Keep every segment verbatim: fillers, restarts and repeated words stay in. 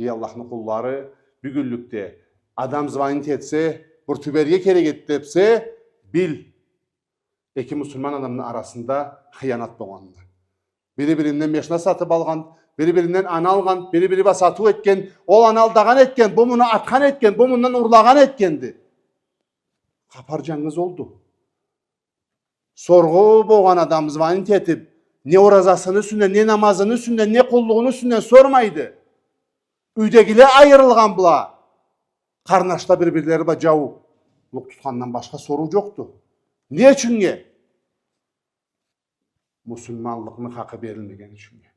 Эй Аллахны къуллары, бюгюнлюкде адам звонить этсе, бир тюберге керек эди десе, бил, эки муслиман адамны арасында хыянат болгъанын. Бири биринден машина сатып алгъан, бири биринден аны алгъан, бири бири бла сатыу этген, ол аны алдагъан этген, бу муну атхан этген, бу мындан урлагъан этгенди. Хапар джангыз олду. Соргъу болгъан адам звонить этип, не оразасыны юсюнден, не намазыны юсюнден, не къуллугъуну юсюнден сормайды. Юйдегиле айырылгъан бла, къарнашла бир-бирлери бла джаулукъ тутхандан башха соруу джокъду. Не ючюннге? Муслиманлыкъны хакъы берилмеген ючюннге.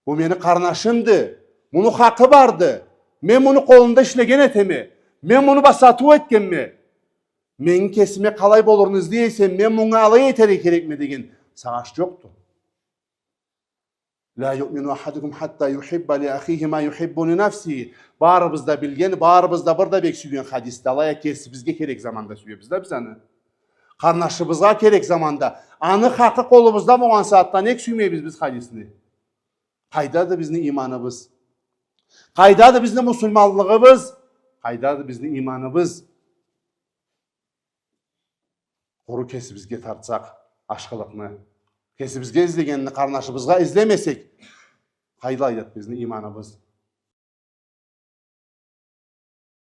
Бу мени къарнашымды, муну хакъы барды. Мен муну къолунда ишлеген этеме. Мен муну бла сатыу этгенме. Мени кесиме къалай болурун излей эсем, мен мунга алай этерге керекме деген сагъыш джокъду. لا يؤمن أحدكم حتى يحب لأخيه ما يحب لنفسه. Барыбыз да билген, барыбыз да бир да бек сюйген хадисди. Алай а кесибизге керек заманда сюебиз да биз аны. Къарнашыбызгъа керек заманда. Аны хакъы къолубузда болгъан сагъатда нек сюймейбиз биз хадисни? Къайдады бизни иманыбыз? Къайдады бизни муслиманлыгъыбыз? Къайдады бизни иманыбыз? Къуру кесибизге тартсакъ ашхылыкъны, кесибизге излегенни къарнашыбызгъа излемесек, къайдады бизни иманыбыз?